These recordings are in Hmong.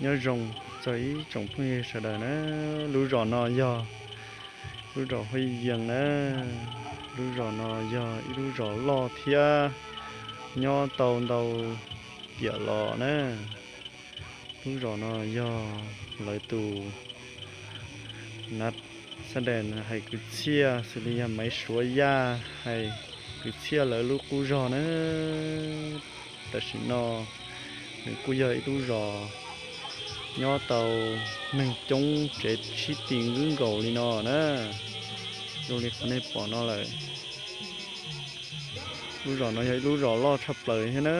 Nyob zoo txog ib tsoom phooj ywg sawv daws na, lub zos no yog lub zos Huaj Yees na. Lub zos no yog ib lub zos loj thiab nyob tau ntau tiam los na. Lub zos no yog lawv tus nav xab des hais kwv txhiaj xws li yog Maiv Suav Yaj hais kwv txhiaj lawv lub qub zog na. Tam sim no nws kuj yog ib lub zos nyob tau neeg coob tsev sib ti nkwb nkaus li no na. Zoo li qhov nej pom no lawm, lub zos no yog ib lub zos loj tshaj plaws thiab na,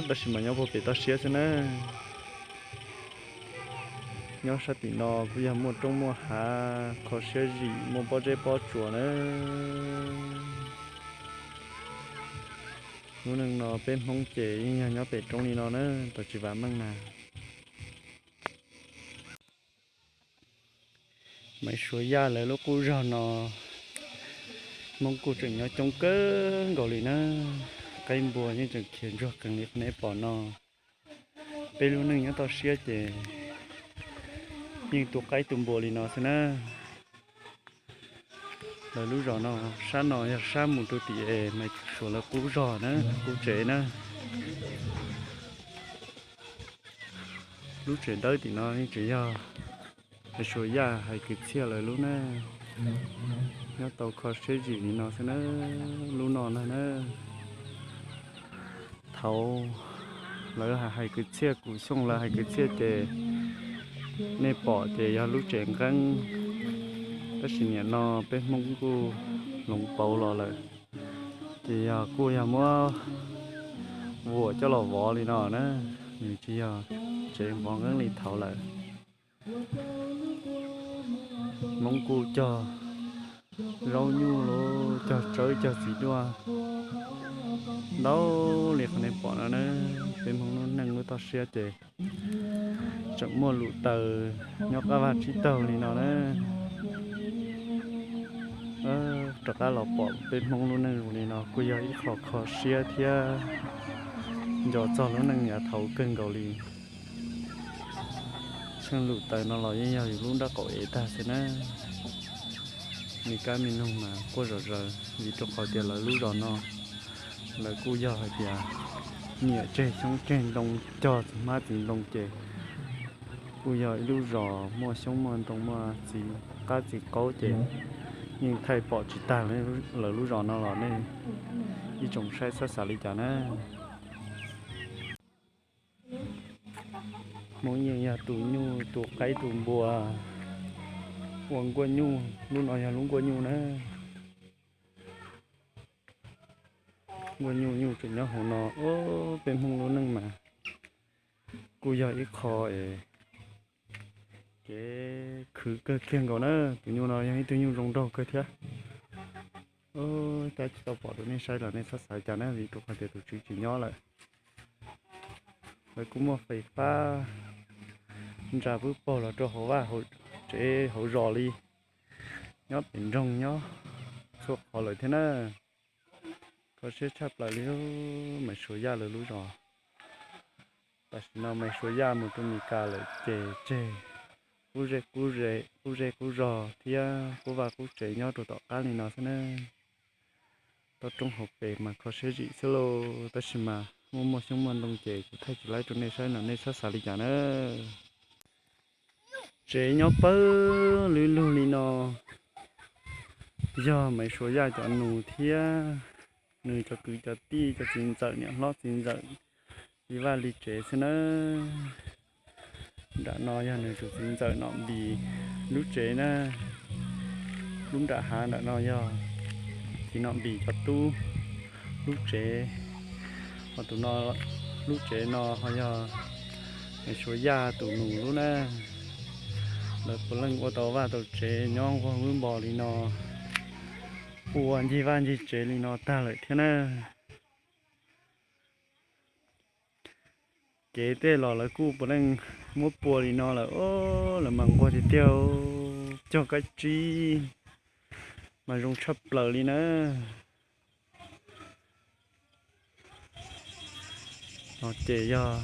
tab sis mas nyob puag pem toj siab xwb na. Nyob sab tim no kuj yog muaj roob muaj hav kho siab zim muaj pob zeb pob tsuas na. Lub neej no peb Hmoob ces yeej yog nyob pem roob li no na, tau tsis vam meej na. Maiv Suav Yaj lawv lub qub zog no Hmoob kuj tseem nyob coob kawg nkaus li na. Qaib npua yeej tseem khiav ntsuag qees li qhov nej pom no. Peb lub neej nyob toj siab ces yeej tu qaib tu npua li no xwb na. Lawv lub zos no, sab no yog sab mus rau tim es Maiv Suav lawv qub zog na, qub tsev na. Lub tsev dawb tim no yeej tseem yog Maiv Suav Yaj hais kwv txhiaj lawv lub na. Nyob tau kho siab zim li no xwb na, lub no na na. Thaud lawv hais kwv txhiaj, kuv xyooj lawv hais kwv txhiaj ces nej pom ces yog lub tsev nqeeb, tab sis niam no peb Hmoob kuj hloov pauv los lawm, ces yog kuj yog muab vuam coj los vov li no na, nws tsis yog tsev vov nqeeb li thaud lawm. Hmoob kuj cog zaub nyuj los cog tsawb cog txiv duaj ntau li qhov nej pom no na. Peb Hmoob lub neej lub toj siab ces tseem muaj lus taws nyob qab vaj tsib taug li no na. Rov qab los pom peb Hmoob lub neej zoo li no kuj yog ib qho kho siab thiab nco txog lub neej yav thaud kawg nkaus li. Tsheej lus taws no los yeej yog yus lub nrab qaum ev tag xwb na. Me kab me noog mas quaj zom zaws vim rau qhov tias lawv lub zos no lawv kuj yog hais tias nyiam tseg xyoob tseg ntoo, cog txiv hmab txiv ntoo ces kuj yog ib lub zos muaj xyoob muaj ntoo muaj txiv qab txiv qaub ces yeej thaij pom tsis tag lawv lub zos no los nej ib tsoom saib txhob xav li cas na. Hmoob yeej yog tu nyuj tu qaib tu npua ua nkuaj nyuj, lub no yog lub nkuaj nyuj na. Nkuaj nyuj nyuj tseem nyob hauv no. Peb Hmoob lub neej mas kuj yog ib qho es kev khwv kawg kiag nkaus na. Tus nyuj no yog ib tug nyuj zoo nraug kawg thiab. Tab tsis tau pom rau nej saib los nej txhob xav cas na vim rau qhov tias tus tswv tsis nyob lawm. Lawv kuj muaj fais fab ntsa pub pog los rau hauv vaj hauv tsev hauv zos li, nyob pem nroog nyob txhua qhov lawm thiab na. Kho siab tshaj plaws li, Maiv Suav Yaj lawv lub zos. Tam sim no Maiv Suav Yaj mus rau Mes Kas lawm ces tseg qub zej qub zos thiab qub vaj qub tsev nyob rau tom qab li no xwb na. Toj roob hauv pes mas kho siab zim xwb lauj, tab sis mas muaj muaj xyoob muaj ntoo ces kuv thaij tsis laib rau nej saib no nej txhob xav li cas na. Tsev nyob pawg lug li no yog Maiv Suav Yaj cov nus thiab nws cov kwv cov tij cov txiv ntxawm niam hlob txiv ntxawm li vaj li tsev xwb na. Nram no yog nws tus txiv ntxawm Nom Npis lub tsev na. Lub nram hav nram no yog txiv Nom Npis cov tub lub tsev. Ho tus no, lub tsev no ho yog Maiv Suav Yaj tus nus lub na. Lawv puav leej ua tau vaj tau tsev nyob nquag nquag npos li no, ua ncig vaj ncig tsev li no tag lawm thiab na. Kev tej los lawv kuj puav leej muab pua li no lawm, lawv mas nquag tiag tiag, cog kab tsib mas zoo tshaj plaws li na. No ces yog